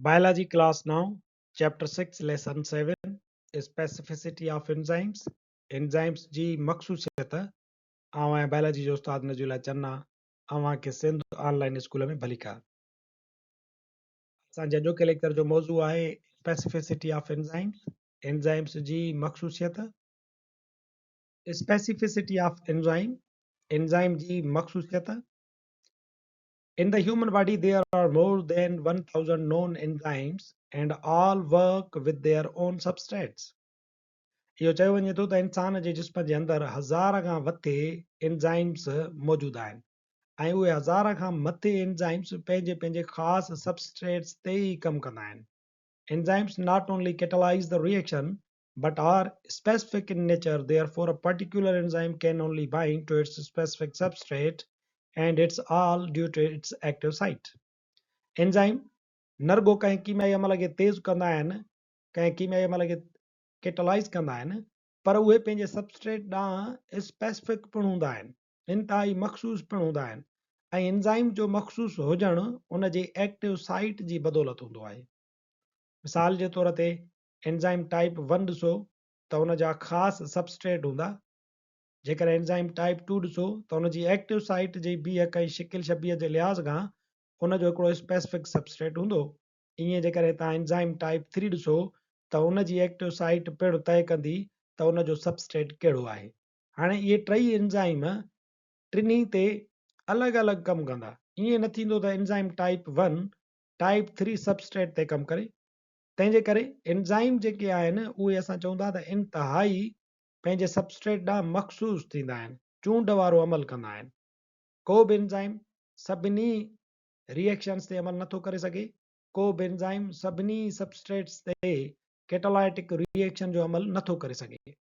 Biology class 9 chapter 6 lesson 7 specificity of enzymes enzymes جي مخصوصيت. آئون آهيان بائلاجي جو استاد نجي الله چنا، اوهان کي سنڌ آن لائين اسڪول ۾ ڀليڪار. اسان جي اڄوڪي ليڪچر جو موضوع آهي اسپيسيفسٽي آف انزائمز، انزائمز جي مخصوصيت. اسپيسيفسٽي آف انزائم، انزائم جي مخصوصيت. In the human body there are more than 1000 known enzymes and all work with their own substrates. اهو چيو وڃي ٿو ته انسان جي جسم جي اندر هزار کان وٿي انزائمز موجود آهن ۽ اهي هزار کان مٿي انزائمز پنهنجي پنهنجي خاص سبسٽريٽس تي ئي ڪم ڪندا آهن. Enzymes not only catalyze the reaction but are specific in nature, therefore a particular enzyme can only bind to its specific substrate and it's all due to its active site. Enzyme نه رڳو ڪنهن ڪيميائي عمل کي تيز ڪندا آهن، ڪنهن ڪيميائي عمل کي ڪيٽالائيز ڪندا آهن، پر اهي پنهنجي سبسٽريٽ ڏانهن اسپيسفڪ پڻ هوندا آهن، انتهائي مخصوص پڻ هوندا آهن ۽ انزائم جو مخصوص هجڻ ان جي ايڪٽو سائيٽ جي بدولت هوندو آهي. مثال جي طور تي انزائم ٽائيپ ون ڏسو ته ان جا خاص سبسٽريٽ هوندا. جيڪڏهن انزائم ٽائيپ ٽو ڏسو ته ان جي ايڪٽو سائيٽ جي بيهڪ ۽ شڪل شبيهه جي لحاظ کان ان جو هڪڙو اسپيسفڪ سبسٽريٽ هوندو. ائين جيڪڏهن توهان انزائم ٽائيپ ٿري ڏسو ته ان جي ايڪٽو سائيٽ پڻ طئي ڪندي ته ان جو سبسٽريٽ ڪهڙو آهي. هاڻي اهي ٽئي انزائم ٽنهي تي الڳ الڳ ڪم ڪندا. ائين نه ٿيندو ته enzyme type one type three substrate تي ڪم ڪري. تنهن جي ڪري انزائم جيڪي آهن اهي اسان چئون ٿا ته انتهائي پنهنجي سبسٽريٽ ڏانهن مخصوص ٿيندا آهن، چونڊ وارو عمل ڪندا آهن. ڪو به انزائم سڀني ري ايڪشنز تي عمل نٿو ڪري سگهي، ڪو به انزائم سڀني سبسٽريٽس تي ڪيٽالائٽڪ ري ايڪشن جو عمل نٿو ڪري سگهي.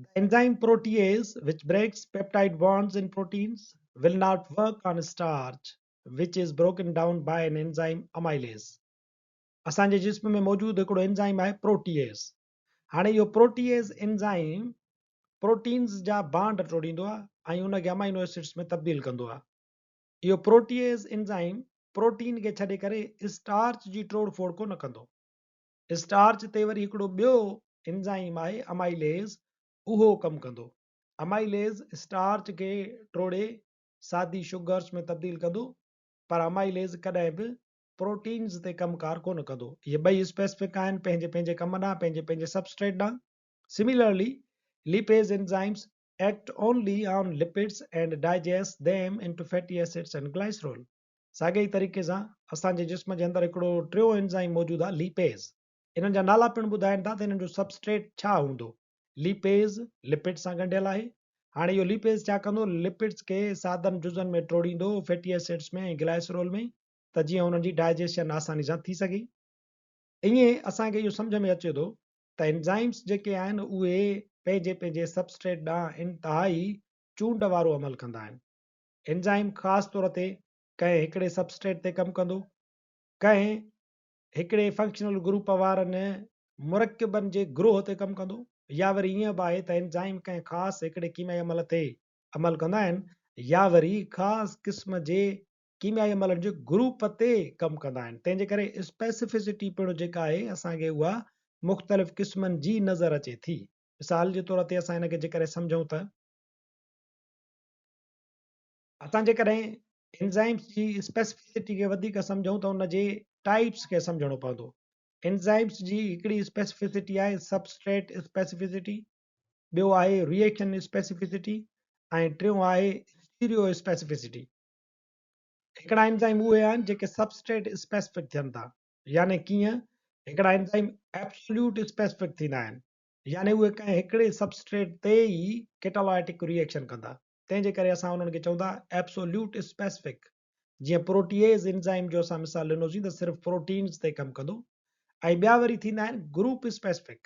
The enzyme protease, which breaks peptide bonds in proteins, will not work on starch, which is broken down by an enzyme amylase. اسان جي جسم ۾ موجود هڪڙو انزائم آهي پروٽيز. هاڻي اهو پروٽيز انزائم پروٽينز جا بانڊ ٽوڙيندو آهي ۽ ان کي امائنو ايسڊس ۾ تبديل ڪندو آهي. اهو پروٽيز انزائم پروٽين کي ڇڏي ڪري اسٽارچ جي ٽوڙ ڦوڙ ڪونه ڪندو. اسٽارچ تي وري هڪڙو ٻيو انزائم آهي امائيليز، اهو ڪم ڪندو. امائيليز اسٽارچ کي ٽوڙي سادي شگرس ۾ تبديل ڪندو پر امائيليز ڪڏهن به پروٽينز تي ڪم ڪار ڪونه ڪندو. اهي ٻئي اسپيسفڪ آهن پنهنجي پنهنجي ڪم ڏانهن، پنهنجي پنهنجي سبسٽريٽ ڏانهن. Similarly, lipase enzymes act only on lipids and digest them into fatty acids and glycerol. ساڳئي ئي طريقي سان اسان جي جسم جي اندر هڪڙو ٽيون انزائم موجود آهي ليپيز. انهن جا نالا پڻ ٻڌائين ٿا ته انهن جو سبسٽريٽ ڇا هوندو. ليپيز لپڊ سان ڳنڍيل آهي. هاڻي اهو ليپيز ڇا ڪندو؟ لپڊز کي سادن جزن ۾ ٽوڙيندو، فيٽي ايسڊز ۾ ۽ گلائسرول ۾، ته جيئن انهن جي ڊائجيشن آساني سان ٿي سگهي. ائين اسان کي اهو سمجهه ۾ اچي ٿو ته انزائمز جيڪي آهن اهي پنهنجي پنهنجي سبسٽريٽ ڏانهن انتهائي چونڊ وارو عمل ڪندا آهن. انزائم خاص طور تي ڪنهن هڪڙي سبسٽريٽ تي ڪم ڪندو، ڪنهن هڪڙي فنڪشنل گروپ وارن مرڪبن جي گروهه تي ڪم ڪندو يا وري ائين به آهي ته انزائم ڪنهن خاص هڪڙي ڪيميائي عمل تي عمل ڪندا آهن يا وري خاص قسم جي ڪيميائي عملن جي گروپ تي ڪم ڪندا آهن تنهن جي ڪري اسپيسفسٽي پڻ جيڪا آهي اسان کي اها مختلف قسمن جي نظر اچي ٿي. مثال جي طور تي اسان هن کي جيڪڏهن سمجهون ته. اسان جيڪڏهن انزائمز جي اسپيسفسٽي کي وڌيڪ سمجهون ته ان جي ٽائپس کي سمجهڻو پوندو. انزائمز جي هڪڙي اسپيسفسٽي آهي سبسٽريٽ اسپيسفسٽي، ٻيو آهي ري ايڪشن اسپيسفسٽي ۽ ٽيون آهي اسٽيريو اسپيسفسٽي. هڪڙا انزائم اهي آهن جيڪي سبسٽريٽ اسپيسفڪ ٿين ٿا، يعني ڪيئن؟ هڪڙا انزائم ايبسوليوٽ اسپيسفڪ ٿيندا آهن، يعني اهي ڪنهن هڪڙي سبسٽريٽ تي ئي ڪيٽالائٽڪ ري ايڪشن ڪندا. تنهن جي ڪري اسان انهن کي چئون ٿا ايبسوليوٽ اسپيسفڪ. جيئن پروٽيز انزائم جو اسان مثال ڏنوسين ته صرف پروٽينز تي ڪم ڪندو. ۽ ٻيا وري ٿيندا آهن گروپ اسپيسفڪ.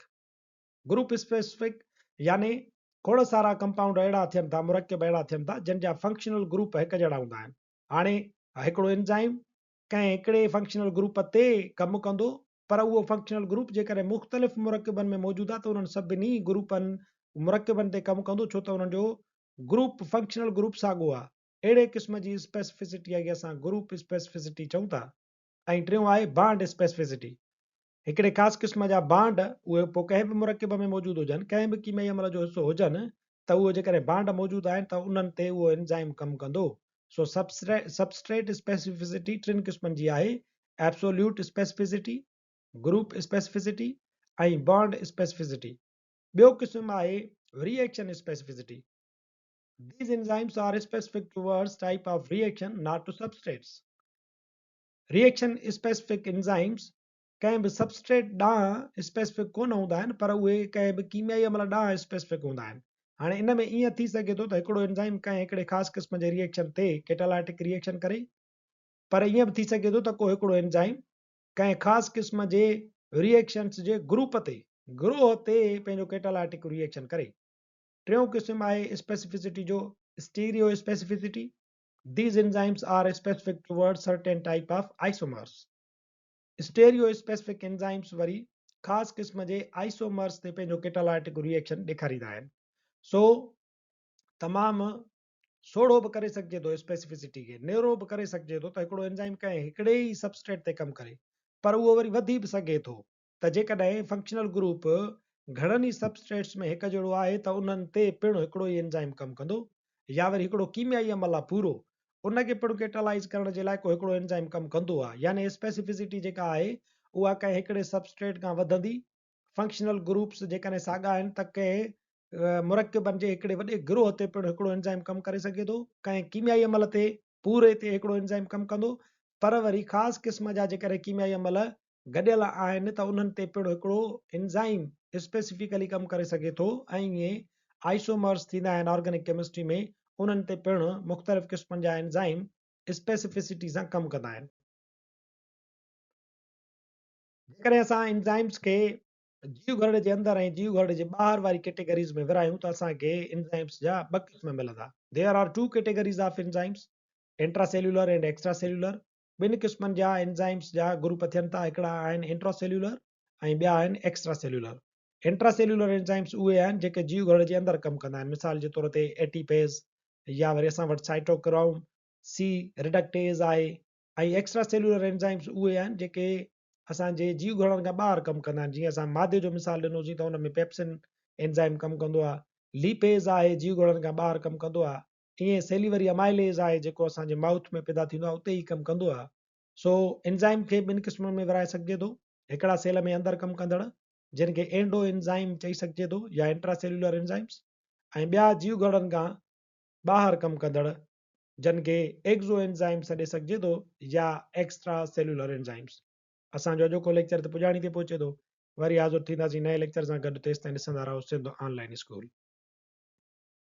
گروپ اسپيسفڪ يعني کوڙ سارا ڪمپائونڊ اهڙا ٿين ٿا، مرڪب اهڙا ٿين ٿا جن جا فنڪشنل گروپ هڪ جهڙا هوندا آهن. هاڻي هڪڙو انزائم ڪنهن هڪڙي فنڪشنل گروپ تي ڪم ڪندو پر اهو فنڪشنل گروپ جيڪڏهن مختلف مرڪبن ۾ موجود آهي ته انهن سڀني گروپن، مرڪبن، تي ڪم ڪندو ڇو ته انهن جو گروپ، فنڪشنل گروپ، ساڳو آهي. اهڙي قسم جي اسپيسفسٽيء کي اسان گروپ اسپيسفسٽي چئون ٿا. ۽ ٽيون آهي بانڊ اسپيسفسٽي. هڪڙي خاص قسم جا بانڊ، اهي پوء ڪنهن به مرڪب ۾ موجود هجن، ڪنهن به ڪيميائي عمل جو حصو هجن، ته اهو جيڪڏهن بانڊ موجود آهن ته انهن تي اهو انزائم ڪم ڪندو. سو سبسٽريٽ اسپيسفسٽي ٽن قسمن جي آهي، absolute specificity, group specificity ۽ bond specificity. ٻيو قسم آهي reaction specificity. These enzymes are specific towards type of reaction not to substrates. Reaction specific enzymes ڪنهن به سبسٽريٽ ڏانهن اسپيسفڪ ڪونه هوندا آهن پر اهي ڪنهن به ڪيميائي عمل ڏانهن اسپيسفڪ هوندا آهن. هاڻي ان ۾ ائين ٿي سگهي ٿو ته هڪڙو انزائم ڪنهن هڪڙي خاص قسم جي ريئيڪشن تي ڪيٽالائٽڪ ريئيڪشن ڪري پر ائين به ٿي سگهي ٿو ته ڪو هڪڙو انزائم ڪنهن خاص قسم جي ريئيڪشنس جي گروپ تي، گروهه تي، پنهنجو ڪيٽالائٽڪ ريئيڪشن ڪري. ٽيون قسم آهي اسپيسفسٽي جو stereo specificity, These enzymes are specific towards certain type of isomers. Stereo specific enzymes وري خاص قسم جي آئسومرز تي پنهنجو ڪيٽالائٽڪ ريئيڪشن ڏيکاريندا آهن. سو تمام سوڙهو به ڪري سگهجي ٿو اسپيسفسٽي کي، نيرو به ڪري سگهجي ٿو ته هڪڙو انزائم ڪنهن هڪڙي ئي سبسٽريٽ تي ڪم ڪري پر اهو وري وڌي به سگهي ٿو ته جيڪڏهن فنڪشنل گروپ گهڻن ئي سبسٽريٽس ۾ هڪ جهڙو آهي ته انهن تي پڻ هڪڙو ئي انزائم ڪم ڪندو يا وري هڪڙو ڪيميائي عمل آهي پورو ان کي پڻ ڪيٽالائيز ڪرڻ جي لاء ڪو هڪڙو انزائم ڪم ڪندو آهي يعني اسپيسفسٽي جيڪا آهي اها ڪنهن هڪڙي سبسٽريٽ کان وڌندي فنڪشنل گروپس جيڪڏهن ساڳا آهن ته ڪنهن مرڪبن جي هڪڙي وڏي گروهه تي پڻ هڪڙو انزائم ڪم ڪري سگهي ٿو. ڪنهن ڪيميائي عمل تي پوري تي هڪڙو انزائم ڪم ڪندو، پر وري خاص قسم جا جيڪڏهن ڪيميائي عمل گڏيل آهن ته انهن تي پڻ هڪڙو انزائم اسپيسفڪلي ڪم ڪري سگهي ٿو ۽ ائين آئسومرز ٿيندا آهن آرگنڪ ڪيمسٽري ۾ انهن تي پڻ مختلف قسمن جا انزائم اسپيسفسٽي سان ڪم ڪندا آهن. جيڪڏهن اسان انزائمز کي جيو گهرڙي جي اندر ۽ جيو گهرڙي جي ٻاهر واري ڪيٽيگريز ۾ ورهايون ته اسان کي انزائمز جا ٻه قسم ملندا. There are two categories of enzymes, intracellular and extracellular. ٻن قسمن جا انزائمز جا گروپ ٿين ٿا، هڪڙا آهن انٽراسيليولر ۽ ٻيا آهن ايڪسٽراسيليولر. انٽراسيليولر انزائمز اهي آهن جيڪي جيو گهرڙي جي اندر ڪم ڪندا آهن، مثال جي طور تي اي ٽي پيز يا وري اسان وٽ سائٽوڪروم سي ريڊڪٽيز آهي ۽ ايڪسٽراسيليولر انزائمز اهي آهن جيڪي اسان جي جيو گهرڙن کان ٻاهر ڪم ڪندا آهن جيئن اسان مادي جو مثال ڏنوسين ته ان ۾ پيپسن انزائم ڪم ڪندو آهي ليپيز آهي جيو گهرڙن کان ٻاهر ڪم ڪندو آهي ائين سيليوري امائليز آهي جيڪو اسان جي مائوٿ ۾ پيدا ٿيندو آهي اتي ئي ڪم ڪندو آهي سو انزائم کي ٻن قسمن ۾ ورهائي سگهجي ٿو هڪڙا سيل ۾ اندر ڪم ڪندڙ جن کي اينڊو انزائم چئي سگهجي ٿو يا انٽرا سيلولر انزائمز ۽ ٻيا جيو گهرڙن کان ٻاهر ڪم ڪندڙ جن کي ايگزو انزائم سڏي سگهجي ٿو يا ايڪسٽرا سيلولر انزائمز. اسان جو اڄوڪو ليڪچر ته پڄاڻي تي پهچي ٿو. وري حاضر ٿينداسين نئين ليڪچر سان گڏ تيستائين ڏسندا رهو سنڌ آن لائين اسڪول.